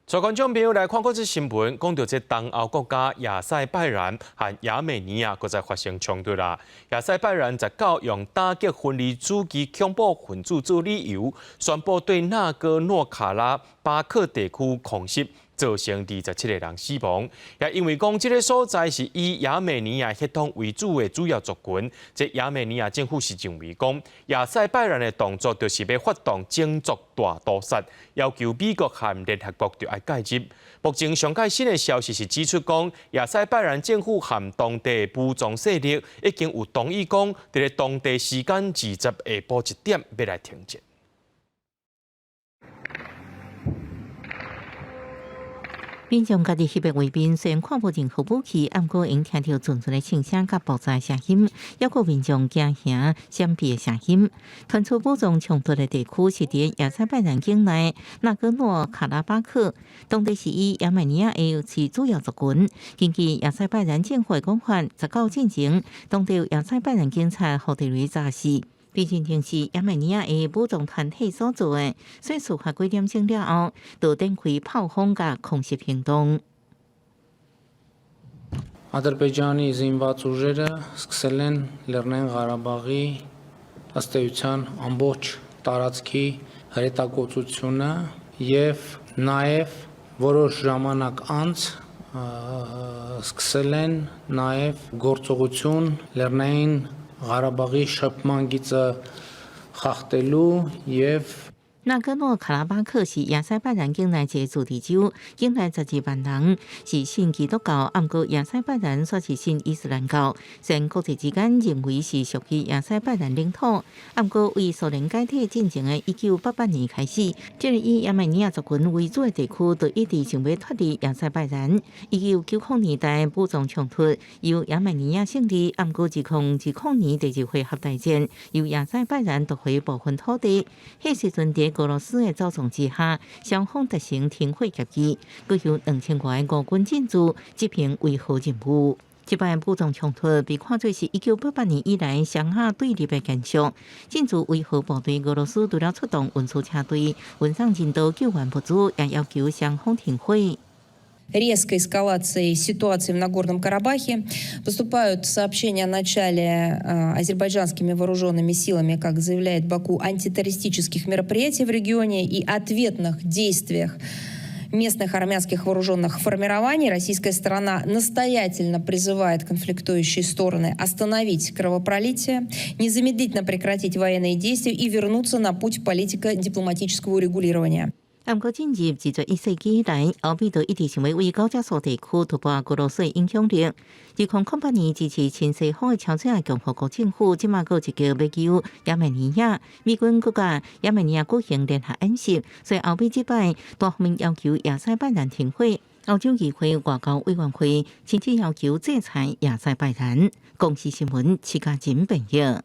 帶觀眾朋友來看國際新聞，講著這東歐國家亞塞拜然和亞美尼亞閣再發生衝突啦。亞塞拜然19用打擊分離主義恐怖分子做理由，宣布對納戈諾卡拉巴克地區空襲，造成27個人死亡。也因為講這个所在是以亞美尼亞血統為主的主要族群，這亞美尼亞政府是認為講亞塞拜然的動作就是欲發動種族大屠殺，要求美國和聯合國著愛介入。目前上蓋新的消息是指出講，亞塞拜然政府和當地武裝勢力已經有同意講，佇咧當地時間20下晡1點欲來停戰。民眾家己翕的畫面雖然看無任何武器，毋過會聽著陣陣的槍聲佮爆炸聲音，猶閣民眾驚嚇閃避的聲音。傳出武裝衝突的地區是佇亞塞拜然境內納戈諾卡拉巴克，當地是以亞美尼亞裔為主要族群。根據亞塞拜然政府的講法，19進前，當地亞塞拜然警察予地雷炸死。被認定是亞美尼亞的武裝團體所做的，所以事發幾點鐘了後，就展開炮轟佮空襲行動。 Ադրբեջանի զինված ուժերը սկսել են Լեռնային Ղարաբաղի ըստ էության ամբողջ տարածքի հրետակոծությունը եւ նաեւ որոշ ժամանակ անց սկսել են նաեւ գործողություն Լեռնային Ղարաբաղի շփման գիծը խախտելու եւ 納戈諾卡拉巴克是亞塞拜然境內一个自治州，境內12萬人是信基督教，毋過亞塞拜然煞是信伊斯蘭教。雖然國際之間認為是屬於亞塞拜然領土，毋過為蘇聯解體進前的1988年開始，這个以亞美尼亞族群為主的地區就一直想欲脫離亞塞拜然。1990年代武裝衝突由亞美尼亞勝利，毋過2020年第二回合大戰由亞塞拜然奪回部分土地。彼時陣佇俄羅斯的操縱之下，雙方達成停火協議，閣有2000外俄軍進駐執行維和任務。這擺武裝衝突被看做是1988年以來雙亞對立的延續。進駐維和部隊俄羅斯除了出動運輸車隊運送人道救援物資，也要求雙方停火。 Резкой эскалации ситуации в Нагорном Карабахе. Поступают сообщения о начале азербайджанскими вооруженными силами, как заявляет Баку, антитеррористических мероприятий в регионе и ответных действиях местных армянских вооруженных формирований. Российская сторона настоятельно призывает конфликтующие стороны остановить кровопролитие, незамедлительно прекратить военные действия и вернуться на путь политико-дипломатического урегулирования. 毋過進入21世紀以來，歐美都一直想欲為高加索地區突破俄羅斯的影響力。2008年支持親西方的喬治亞共和國政府，這馬閣一個欲救亞美尼亞，美軍閣佮亞美尼亞舉行聯合演習，所以歐美這擺單方面要求亞塞拜然停火。歐洲議會外交委員會親自要求制裁亞塞拜然。公視新聞，徐家仁編譯。